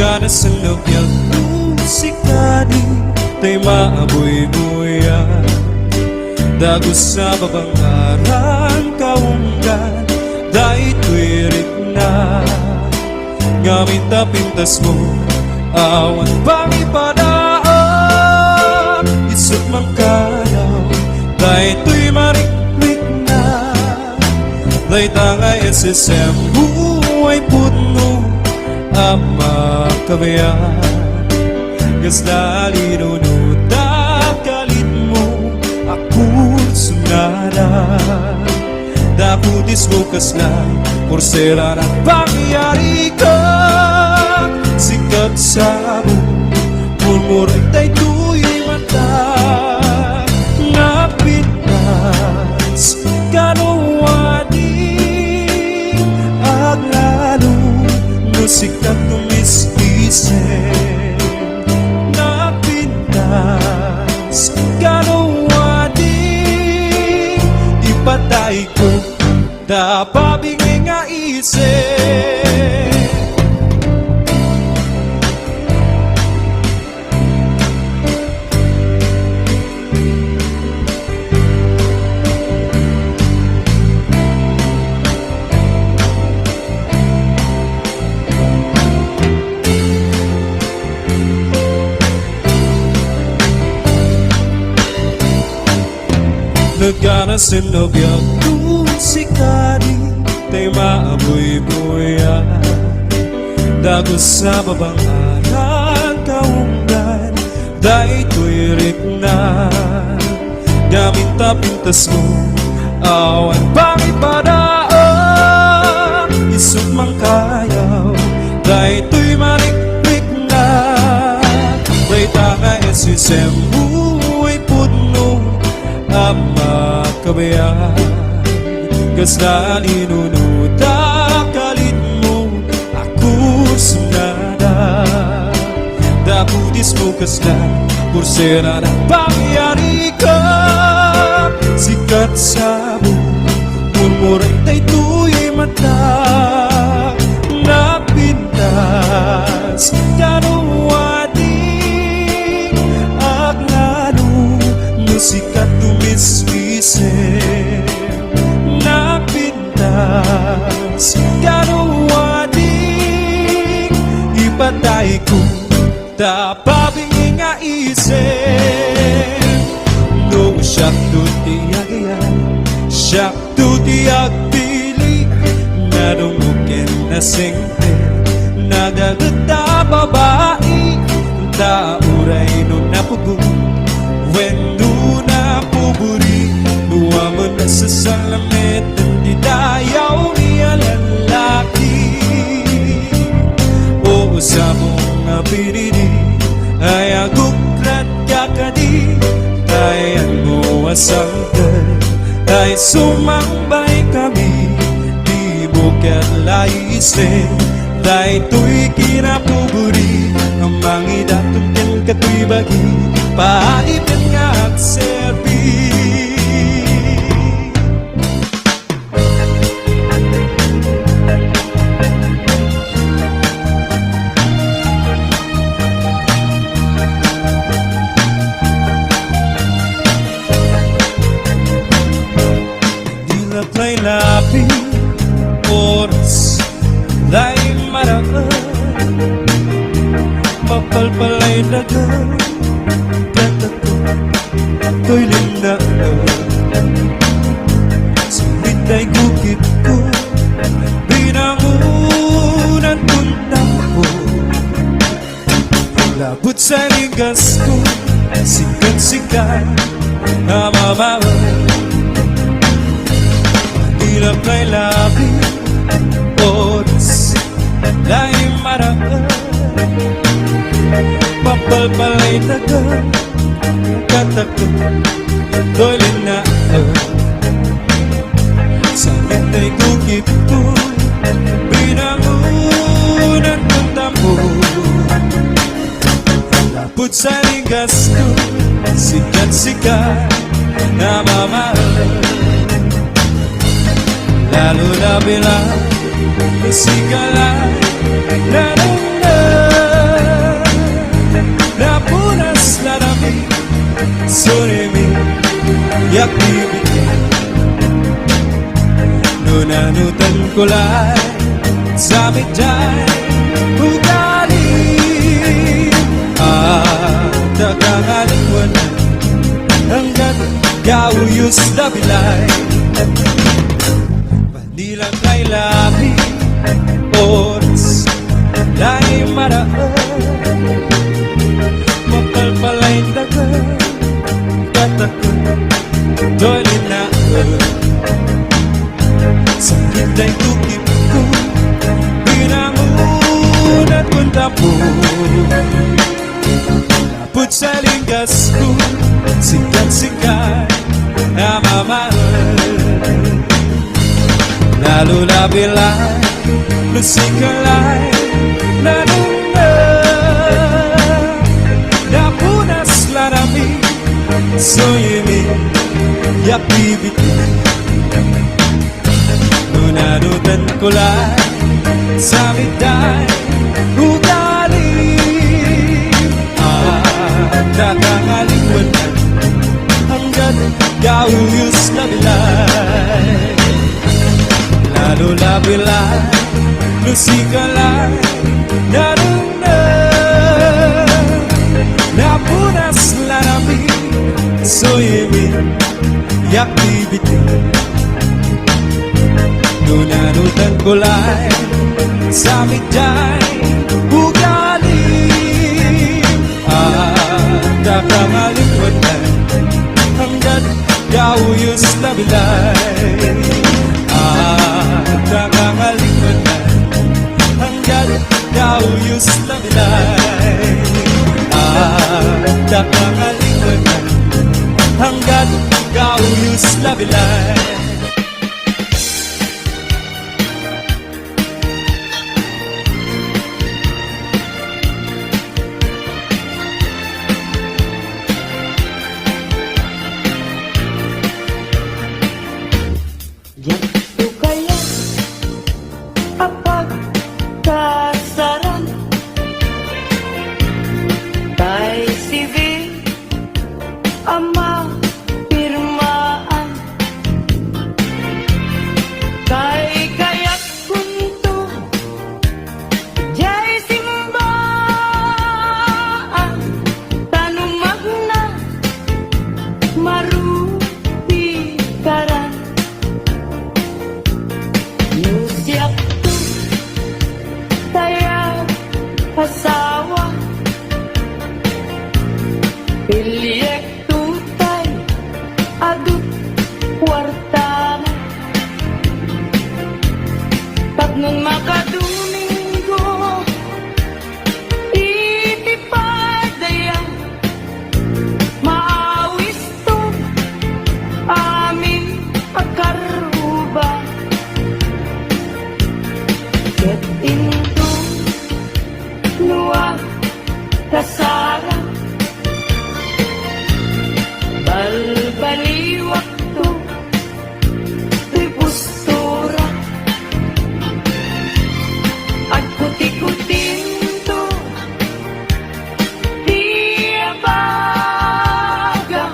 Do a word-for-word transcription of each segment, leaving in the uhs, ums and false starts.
Gana sen no biag no sikadi tay maabuybuyan. Dagus a babangaran kaunggan daytoy rikna. Ngamin ta pintasmo, awan pangipadaak. Isut' man kano daytoy marikmikna. Dayta nga S S M buay pudno a makabiag. Kasla linunot a kalitmo a kursunada. Daputis mo kasla kurserada pangyarika. Sikat sabo, murmurek daytoy mata. Napintas kano a di aglalo no sikat tumiskisem. Napintas kano a di ipatay ko ta pabingi nga isip. Nagana sen no biag no sikadi tay maabuybuyan. Dagus a babangaran kaunggan daytoy rikna. Ngamin ta pintasmo, awan pangipadaak. Isut' man kano daytoy marikmikna. Dayta nga S S M buay pudno a makabiag. Kasla linunot a kalitmo a kursunada. Daputis mo kasla kurserada pangyarika. Sikat sabo, murmurek daytoy mata. Napintas kano a di aglalo no sikat tumiskisem. Napintas kano a di ipatay ko ta pabingi nga isip. No siakto ti agiyan, siakto ti agpili, nadungog ken nasingpet, nadaget a babai, ta uray no napugo, wenno napuburi, no amin a sasalamiten ti dayaw ni a lalaki. O, sa mo nga pinili, ay aguklat ka kadi, tayan mo a sangkal, ay sumangbay kami, di mo ket laisen, daytoy kinapuburi, a mangidaton ken katoy bagi, paaditen nga agserbi. Ilak lay labi, oras lay maraan, mapalpal lay daga, katakot toy linna. Sumit lay gukit ko, binangunan kun tampo. Lapud sa ligas ko, sikat-sikat a mamaw. Ilak lay labi, oras lay maraan, mapalpal lay daga, katakot toy linna. Sumit lay gukit ko, binangunan kun tampo. Lapud sa ligas ko, sikat-sikat a mamaw. Lalo na bilang sikala na, na, na. Surimi, yakti bitin. No nanutan ko lay, sa mitay, ugali. Adda kangaliwan, anggat, gauyos da bilay. Nilang kailabi, oras, lay maraan. Mapalpalay daga, katakot, toy linaan. Sakit day tukit ko, pinangunat kun tapo. Put sa linggas ko, sikat-sikat a mamahal. Lalo labi lay, lusikalay, nanunga. Napunas lanami, suyimi, yakti bitin. No nanutan ko lay, sa mitay, ugali. Adda kangaliwan, anggat, gauyos da bilay. Lalo labi lay, lusikalay, nanunga. Napunas lanami, suyimi, yakti bitin. No nanutan ko lay, sa mitay, ugali. Adda kangaliwan, anggat, gauyos da bilay. Adda kangaliwan, anggat, gauyos da bilay. Adda kangaliwan, anggat, gauyos da bilay. Diak to kayat a pagkasaran. Tay sivil a mapirmaan. Tay kayat kunto, diay simbaan, ta no magna, marupikaran. No siakto, tay asawa, piliek Tutay, adu kuartana. Tapno makadomingo iti padayan, maawisto amin a karruba. Ket inton no agkasara, balbaliwakto toy postura. Agkutikutinto ti abaga,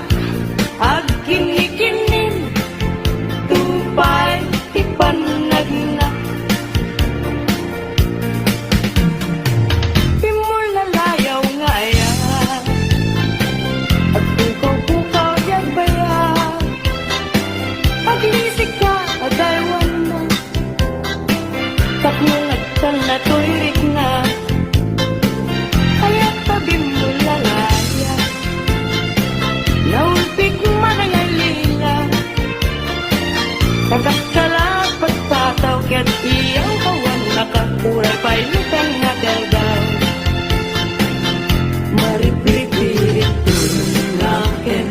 agkinnikinninto pay ti pannagna. Pimmulalayaw nga aya, agpukaw-pukaw diay bayag. Aglisika a daywanna, tapno nagtalna toy rikna. Aya ta bimmulalaya, naulpik manangalila. Nagakkalapag pataw ket iyaw awan nakakuray pay lutan nga daldaw. Maripripirit naken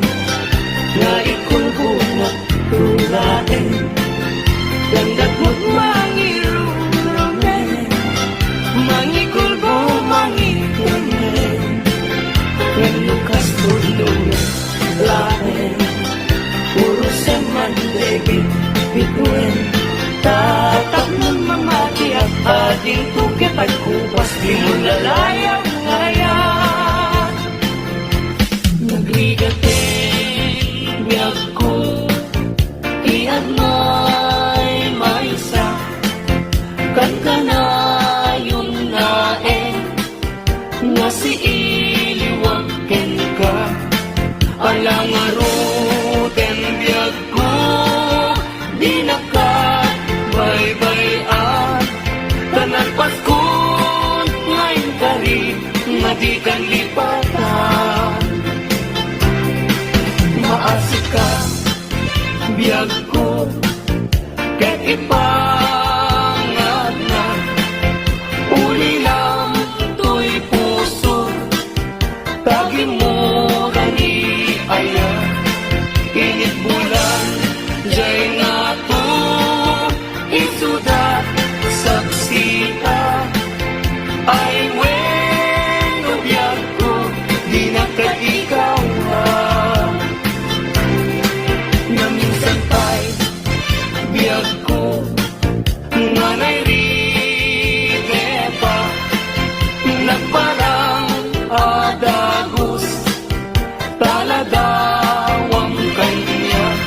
nga ikulbongak tulaen. Langgak met mangirurumen, mangikulbo, mangitunen. Wenno kas pudno laeng, urosen man debit bituen. Tatapnon mamatiak, adinto ket agkupas, pimmulalayaw nga aya. Nagligat maymaysa, kankanayon laeng nga siiliwak kenka. Ala ngaruden biagko, dinaka baybay-an, ta nagpaskon nga inkari nga dikan lipatan. Maasika, biagko, ket ipangatna, ulilam toy puso, tagimmuran ni aya, init bulan, jay ngato, isuda, saksita, ay wenno biagko, dinaka ikaw, ah. Naminsan pay, biagko, nga nairite pa, nagparang a dagus, taladawam kaniak,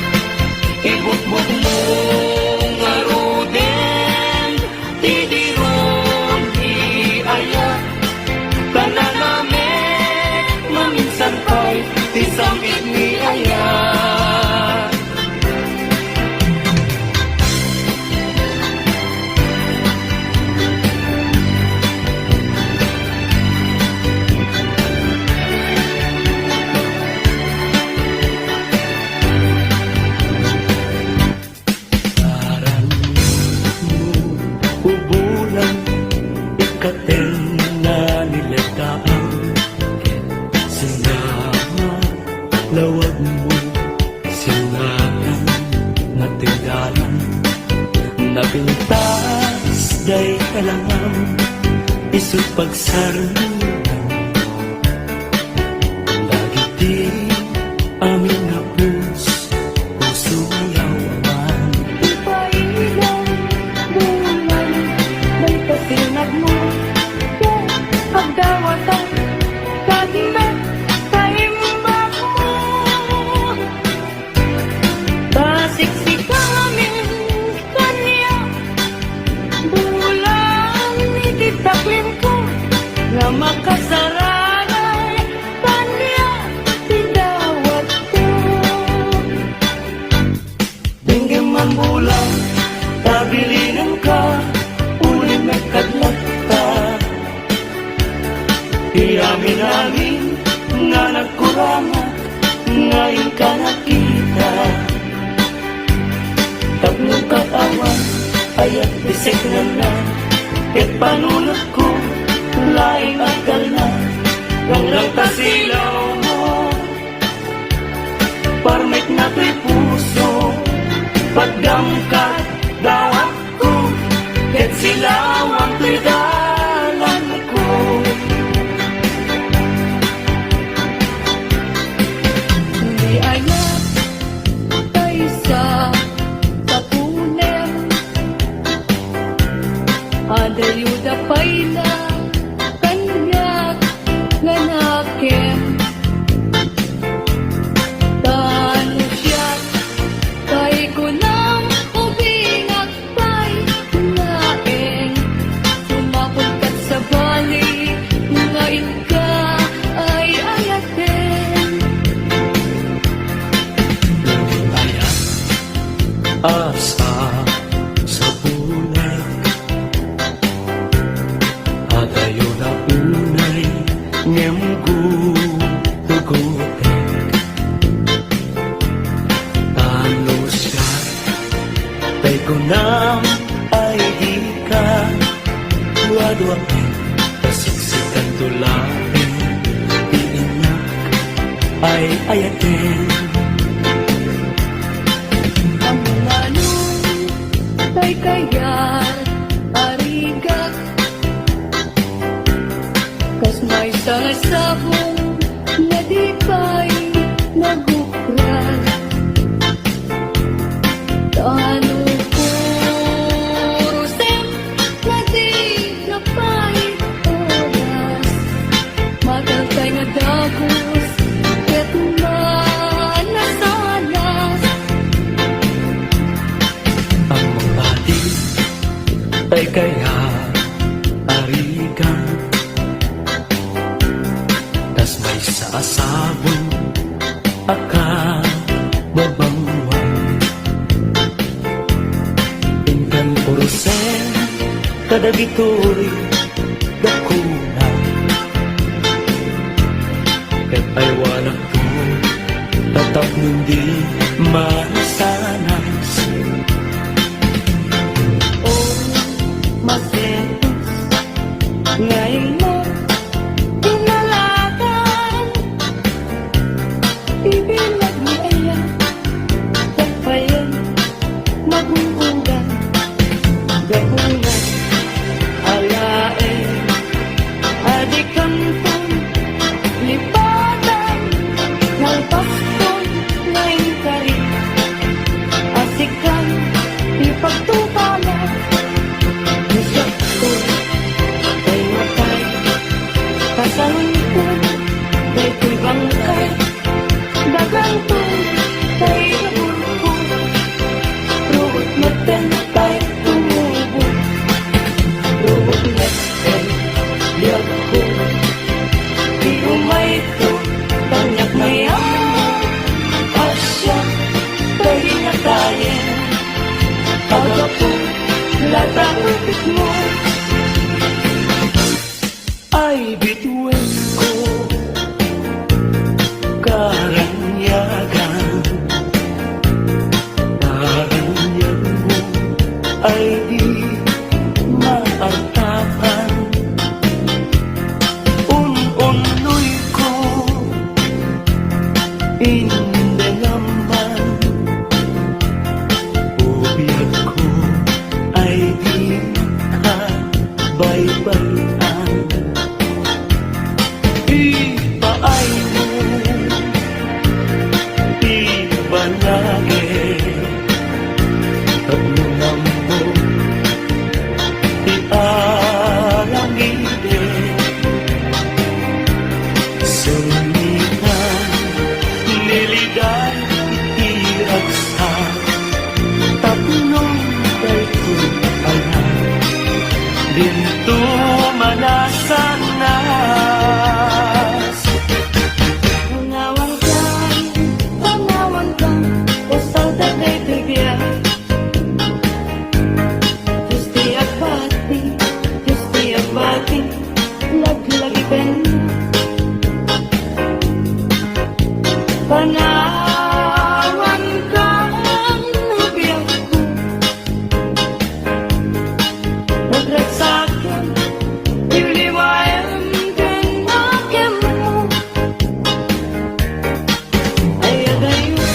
ibutbutmo ngaruden ti diron ni aya, ta nalamek maminsan pay ti sam-it ni aya. Aramidmo, ubulan, ikkaten nga niletaan, sinama, lawagmo, sinatan, natinggalan, napintas, day kalangam, isu pagsarnudan, dagiti amin nga pus-, puso nga yaw-awan. Ipailam, bulan, may pasilnagmo, agdawatan, kadna, kaimbagmo. Pasiksikamin kaniak, bulan iti taklingko, nga makasarangay kaniak ti dawatko. Denggem man bulan, ta bilinenka, ulimek kad latta. Ti amin-amin nga nagkurangak nga inka nakita. Tapno kat awan ayat ti seknanna, ket panunotko laeng aggalna. Rangrang ta silawmo, parmekna toy puso, patgam kat dawatko, ket silawam toy dalanko. Ni ayat, kaysa tapunem, adayo da pay la kaniak nga nakem. Ta no siak, tay kunam, ubingak pay laeng. Sumapul kat sabali nga inka ay ayaten. Ayat a sapulek, adayo la unay ngem gutugutek. Ta no siak, tay kunam ay dika duaduaen, ta siksikanto laeng ti innak ay ayaten. Ammom ngano tay kayat a rigak, kas maysa nga sabong nga di pay nagukran. Ta no purosem nga di napay oras, matalkay nga dagus ket manasanas. Tay kaya a rigat, kas maysa a sabon a kababanguan. Inkan urusen kadagitoy dakuna. Ket aywanakto, ta tapno di masanas. O, masetos nga immo inalagan. Ibilag ni aya, tapayen, magun-ugan, gabungan, alaen, a di kanto lipatan, nalpasto nga inkari, a sikan ipagtupana, ni siakto, tay matay, kasalunton, daytoy bangkay, daganto, tay nagurko, ruot metten, tay tumubo, ruot metten, biagko, ti umayto, kaniak mayammo, a siak, tay natayen, paggapu, lata upitmo. Ay, bituenko, karanyagan, karanyaganmo, ay di maartakan. Un-unnoyko, indenamman, o biagko, ay di ka baybay-an. Ipaaymo ti banagek, tapno ammok ti aramidek. Sunitan, nilidan iti ragsak, tapno daytoy anak dinto manasanas. Panawankan, panawankan, usal dagdaytoy biag. Diyos ti agbati, Diyos ti agbati, laglagipenna. Panawankan, biagko, nagragsaken, iwliwaem ken akemmo. Ay adayo,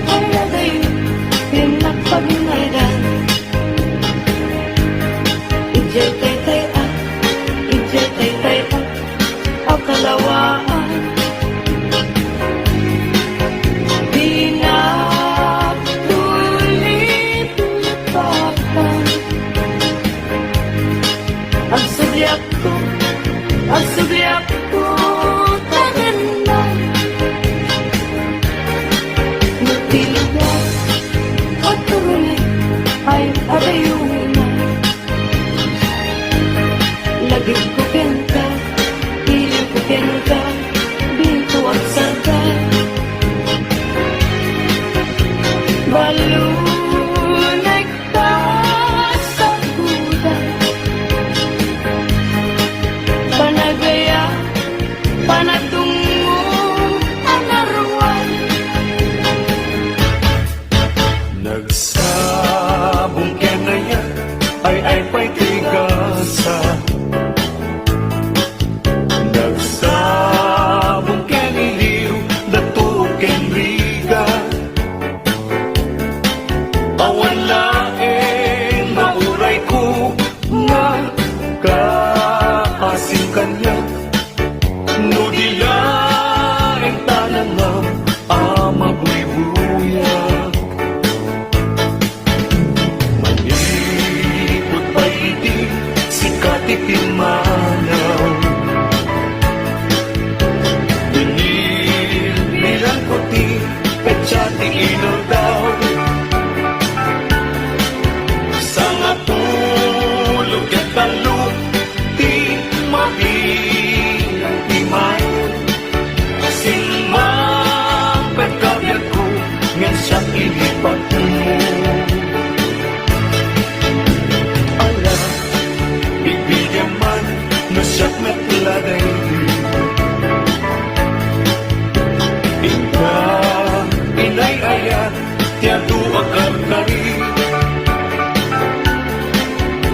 ay adayo, ti nagpaginadan. Idiay taytay-ak, idiay taytay-ak a kalawaan. Di nagtulipatan. Agsubliakto, agsubliakto, taganna. No ti lugar, agturulay, ay, adayona. Lagipko kenka, ilimko kenka, dinto agsarda. Balunekta sa kuda. Panagaya, panagtungngo a naruan. Nagsabong ken aya, ay-ay pay ti gasa. Nagsabong ken iliw, dato ken rigat. Awan laeng nga urayko nga kaasim kaniak. No di laeng ta nangngam a mabuybuyak. Manipud pay idi sika ti pimmanaw, binilbilanko ti petsa ti inaldaw. Sangato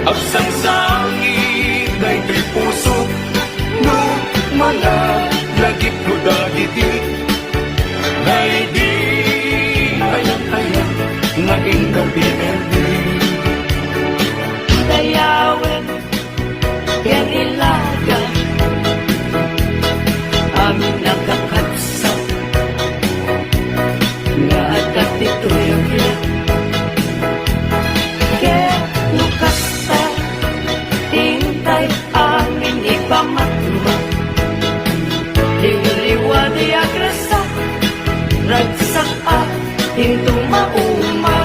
Agsangsangit daytoy puso, no manalagipko dagiti, nga idi ayat-ayat nga inka pineldi. Dayawek ken ilaga, amin a kakabsat nga adda ti tuyokyo. Ket no kasta, intay amin ipamatmak. Liwliwa ti agrasa, ragsak a inton mauma.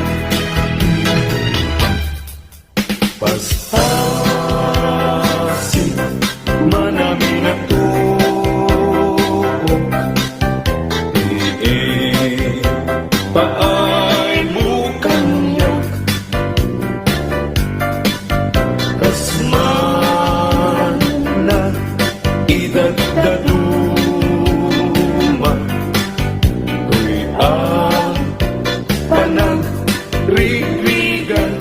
Paspasi, manaminato, ipaaymo kaniak. Kas manna idaddaduma, toy a panagrigrigak.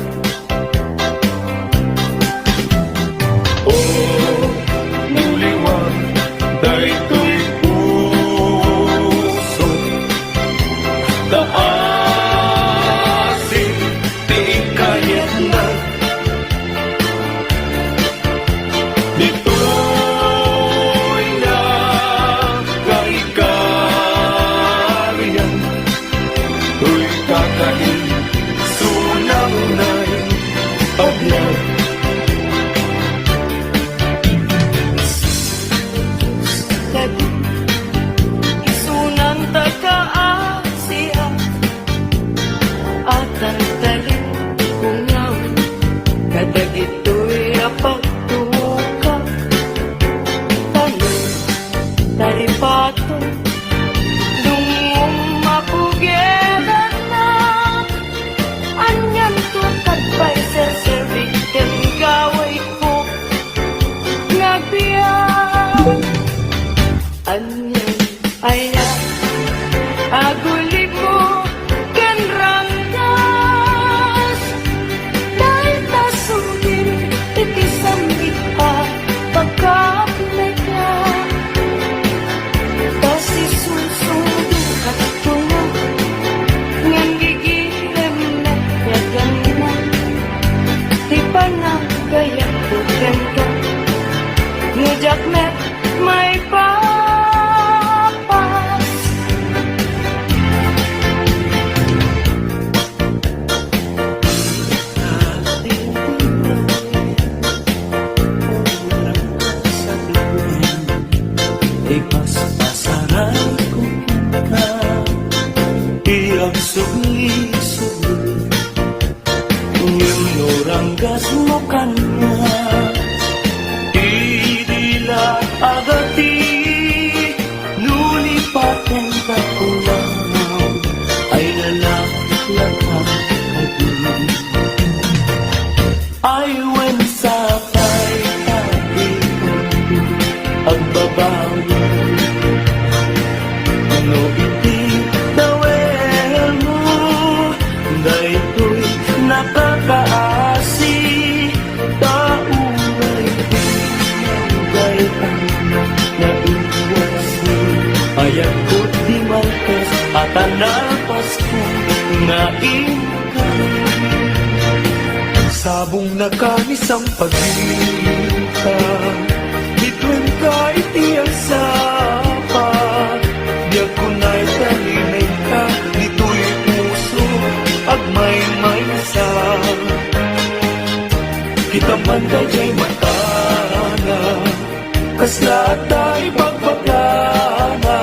O, no liwliwa daytoy puso, ta asin ti inkayatna. Ditoy nakaikarian, toy kakaisuna unay a biag. Kadi, isunang taga-Asia, a tantalin ko ngamin kadagitoy a pagtuka. Tanem, taripato, dungngom a pugeranna. Anianto, adviser, serbik ken gawayko nga agbiag. Anian aya, agulibmo ken ranggas, dayta sumir iti sambit a pagkapneka. Ta sisusungdo a kuna, ngem gigirem met nga ganna ti panagayatko kenka. No diak met maipapas. Ipaspasaray ko kenka ti agsubli-subli. Ngem no ranggasmo kaniak, idi la agati, no lipatenka kunaw, ay nalaklaka kadi. Ay wen sapay kadi agbabawi. No iti dawelmo daytoy nakakaasi, ta uray ti nagaytan nga iwasmi. Ayatko ti malkas a ta nalpasko nga inkari. Sabongnaka ni San Pablita, bituen ka iti agsapa. Biagko nay ta linengka, ditoy puso agmaymaysa. Kita man daydiay matana, kasla adda ibagbagana.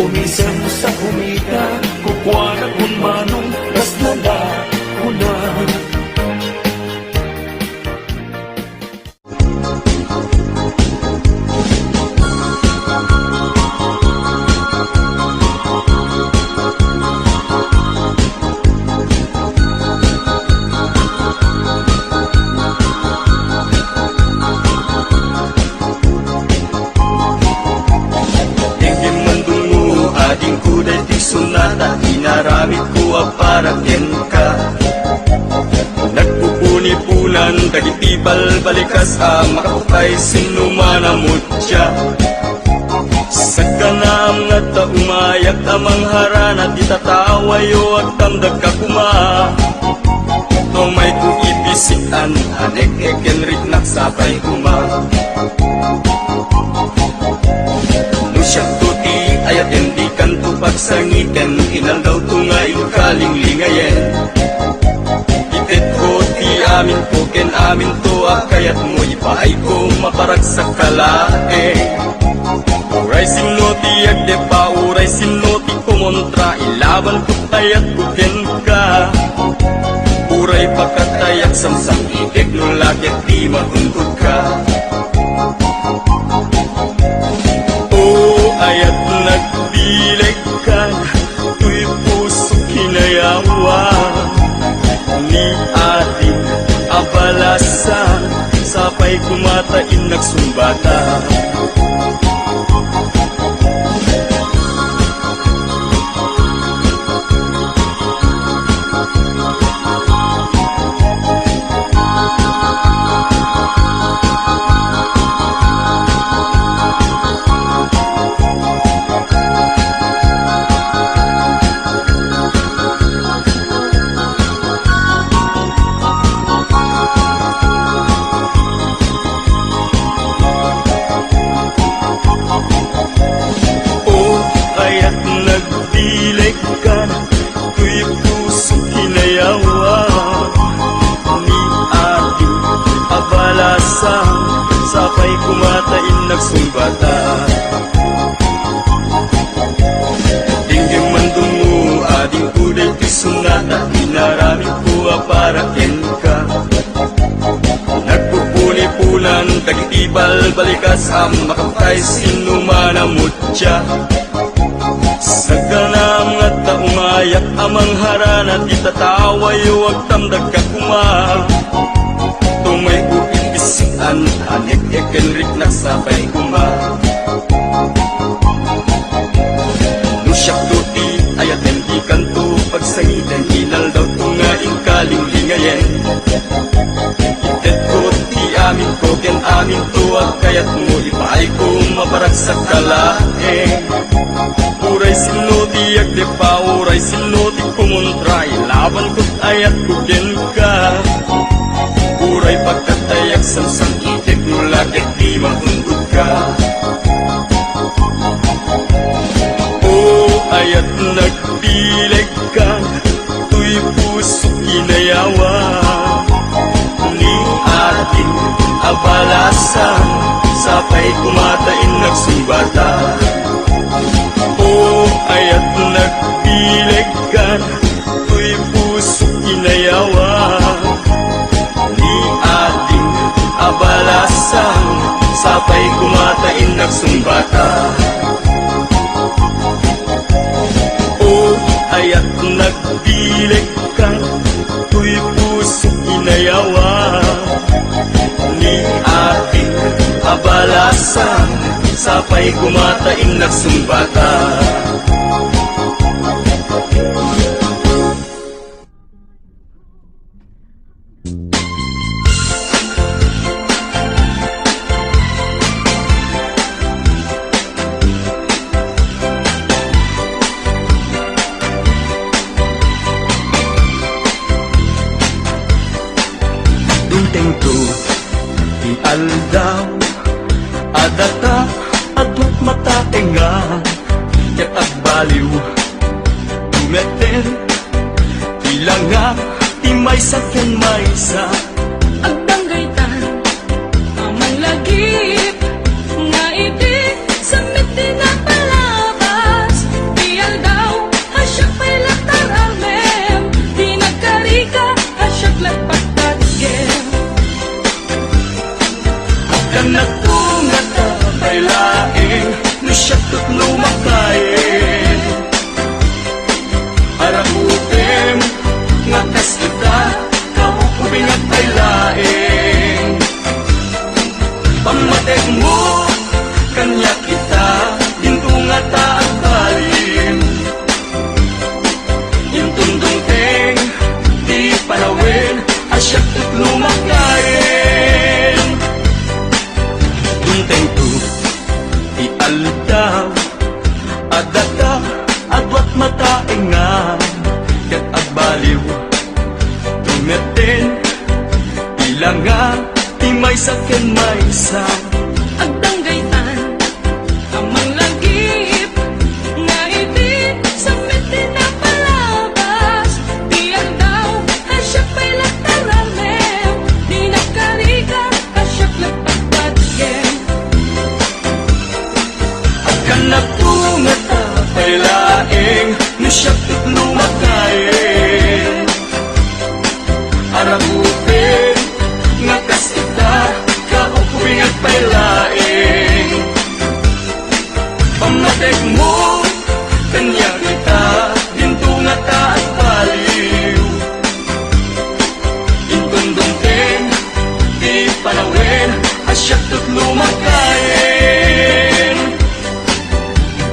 Umisem sa kumita, kukuana kun manong kasla la kuna. Dagiti balbalikas a makapatay, sinno man a mutya. Saganaam nga adda umayak a mangharana ti tatawayo, agtamdagka koma. Tumayko ipisian, anek-ek ken riknak sapay koma. No siakto ti ayaten, dikanto pagsangiten, inaldawto nga inkalinglingayen. Itetko ti aminko ken aminto a kayatmo, ipaayko maparagsak ka laeng. Uray sinno ti agdeppa, uray sinno ti kumontra, ilabanko ti ayatko kenka. Uray pagkatayak, samsam-itek no la ket di maundotka. O ayat, nagbilegkan, toy puso kinayawa. Ni ading abalasan, sapay koma ta innak sumbata. O ayat, nagbilegkan, toy puso kinayawa. Ni ading abalasan, sapay koma ta innak sumbata. Denggem man dumo, adingko daytoy sungata, inaramidko a para kenka. Nagpupunipunan dagiti balbalikas a makapatay, sinno man a mutya. Saganaam nga adda umayak a mangharana ti tatawayo, agtamdagka koma. Tumayko ipisian, anek-ek ken riknak sapay koma. No siakto ti ayaten, dikanto pagsangiten, inaldawto nga inkalinglingayen. Itetko ti aminko ken aminto a kayatmo, ipaayko maparagsak ka laeng. Uray sinno ti agdeppa, uray sinno ti kumontra, ilabanko ti ayatko kenka. Uray pagkatayak, samsam-itek no la ket di maundotka. O ayat, nagbilegkan, toy puso kinayawa. Ni ading abalasan, sapay koma ta innak sumbata. O ayat, nagbilegkan, toy puso kinayawa. Ni ading abalasan, sapay koma ta innak sumbata. O ayat, nagbilegkan, toy puso kinayawa. Ni ading abalasan, sapay koma ta innak sumbata. Dumtengto ti aldaw, adda ta a duak mataengan, ket agbaliw, dumeten ti langa ti maysa ken maysa. Agdanggaytan a manglagip nga idi sammit ti napalabas ti aldaw, a siak pay la taramem, ti nagkarika, a siak la pagtatgem. Agdannak koma ta pay laeng no siak ket lumakayen. Arakutem nga kas ita, kaukubingak pay a siak ket lumakayen. Duntengto ti aldaw, adda ta aduat mataengan, ket agbaliw ti metten, ilanga ti maysa ken maysa. Agdanggaytan a manglagip, nga idi sammit ti napalabas, ti aldaw a siak pay la taralem, di nagkarika a siak nagpatpatgem. Agkanakto ngata pay laeng no siak ket lumakayen. Arakupen nga kas ita, kaukubingak pay laeng. Pammatekmo kaniak ita, dinto ngata agbaliw. Inton dumteng ti panawen a siak ket lumakayen.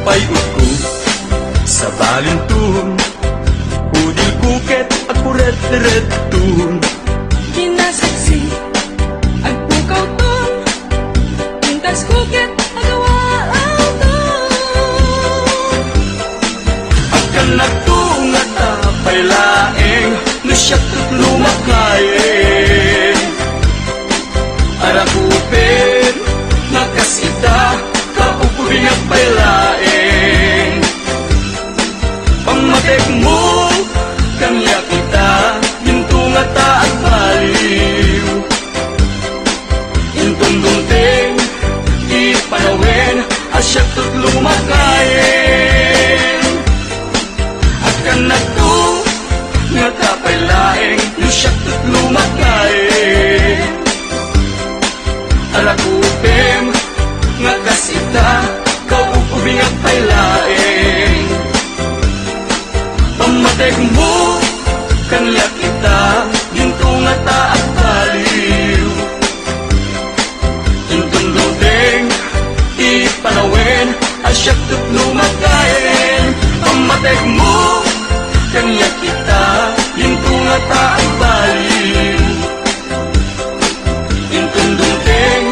Pay-odko sa balinton, udilko ket agpuretretton. Kinasaksi, agpukawton, pintasko ket agawaawton. Agkanakto ngata pay laeng no siak ket lumakayen. Arakupen nga kas ita, kaukubingak pay laeng. Pammatekmo kaniak ita, dinto ngata agbaliw. Inton dumteng ti panawen a siak ket lumakayen. Agkanakto ngata pay laeng no siak ket lumakayen. Arakupen nga kas ita, kaukubingak pay laeng. Pammatekmo kaniak ita, dinto ngata agbaliw. Inton dumteng ti panawen a siak ket lumakayen. Pammatekmo kaniak ita, dinto ngata agbaliw. Inton dumteng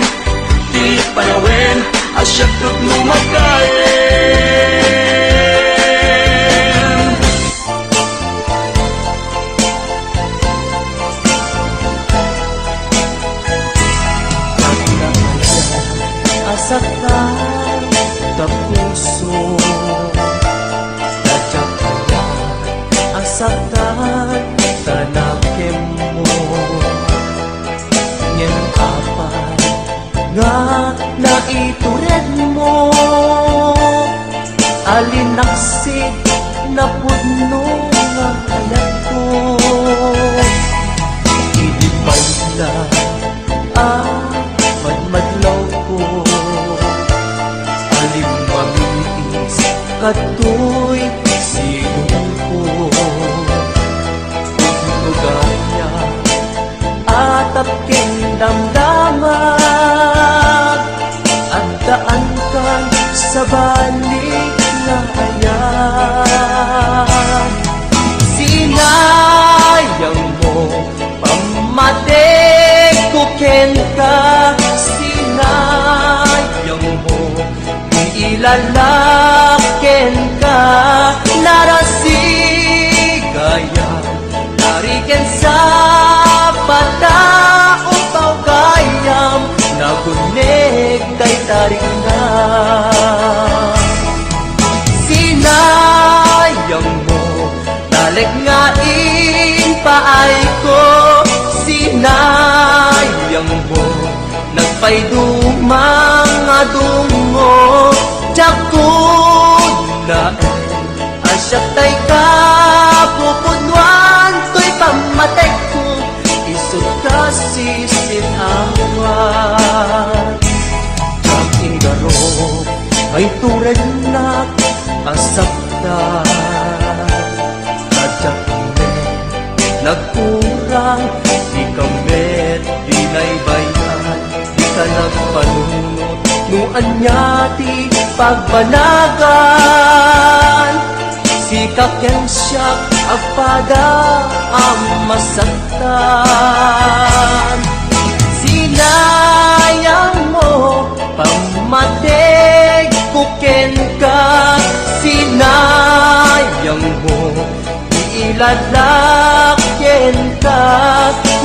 ti panawen a siak ket lumakayen. Asaktan ta puso, ta diak aya asaktan ta nakemmo. Ngem apay nga naituredmo a linaksid napudno nga kayatko. Idi pay la a madmadlawko, alimmamiis kadtoy siudko. Pudno gayam a tapken damdamag, addaankan sabali nga ayat. Sinayangmo pammatekko kenka, sinayangmo ilalak kenka, narasig gayam, nariken sa pata, upaw gayam, naguneg dayta rikna. Sinayangmo, talek nga impaayko, sinayangmo, nagpaidumang a dungo, diak kunnaen a siak dayta pupudnoan toy pammatekko, isut' kas sisin-awat. Diak ingarup nga iturednak a saktan. Diak met nagkurang, dika met binaybay-an, dika nagpanunot no ania ti pagbanagan. Sika ken siak agpada a masaktan.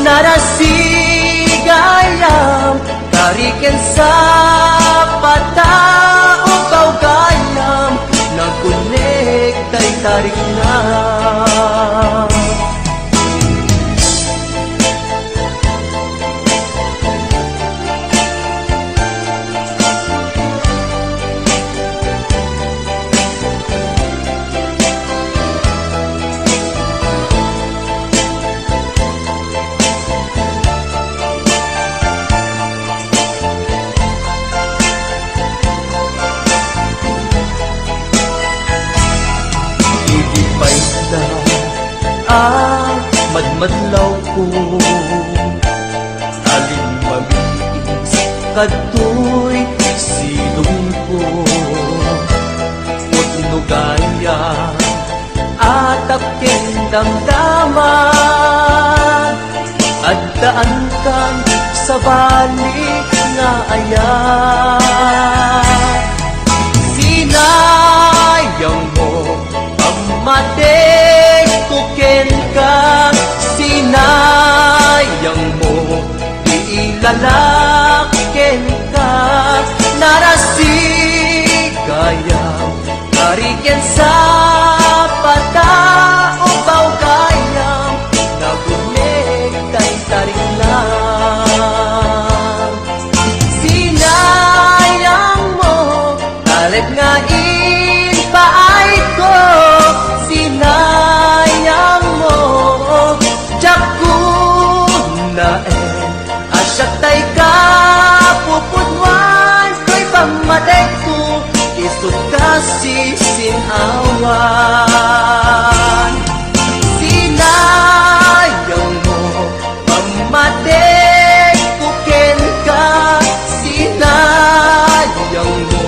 Narasi gayam, tariken sa pata, upaw gayam, nagunek tay tarikna. Idi pay ta a madmadlawko, alimmamiis kadtoy silongko. Pudno gayam, atap ken damdama, addaankan sabali nga ayat. Sinayangmo pammatekko kenka, sinayangmo ti ilalak kenka. Narasi gayam, tariken sa pata, upaw gayam, nagunek tay tarikna. Sinayangmo, talek nga impaayko, sinayangmo, diak kunaen a siak tay kapupudnoan, toy pammatekko, isut' ka sisin-awan. Sinayangmo pammatekko kenka, sinayangmo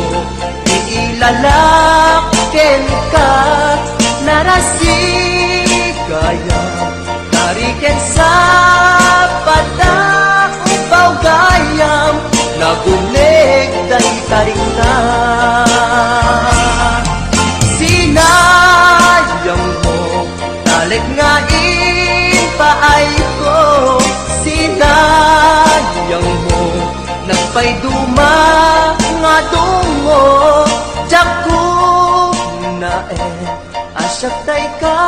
ti ilalak kenka. Narasi gayam, tariken sa pata, upaw gayam, nagunek tay tarikna. Sinayangmo, talek nga impaayko, sinayangmo, nagpayduma nga dungo, diak kunaen a siak tay ka.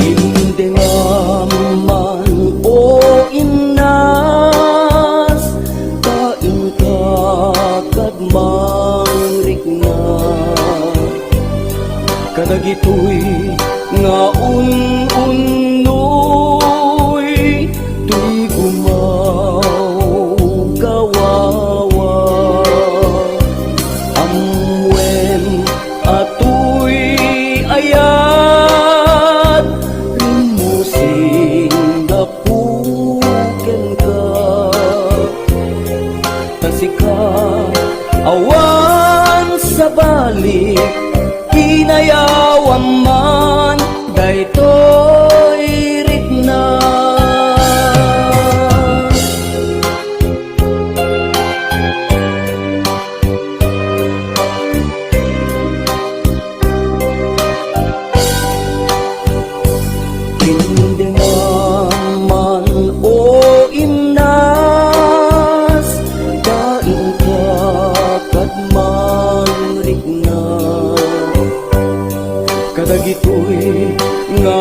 Indengam man, o innas, ta inka kad mangrikna kadagitoy nga un-unnoy toy gumawgawawa. Ammoen a toy ayat, rimmusing gapu kenka. Ta sika, awan sabali, kinayawam man daytoy rikna. Indengam man, o innas, ta inka kad mangrikna kadagitoy nga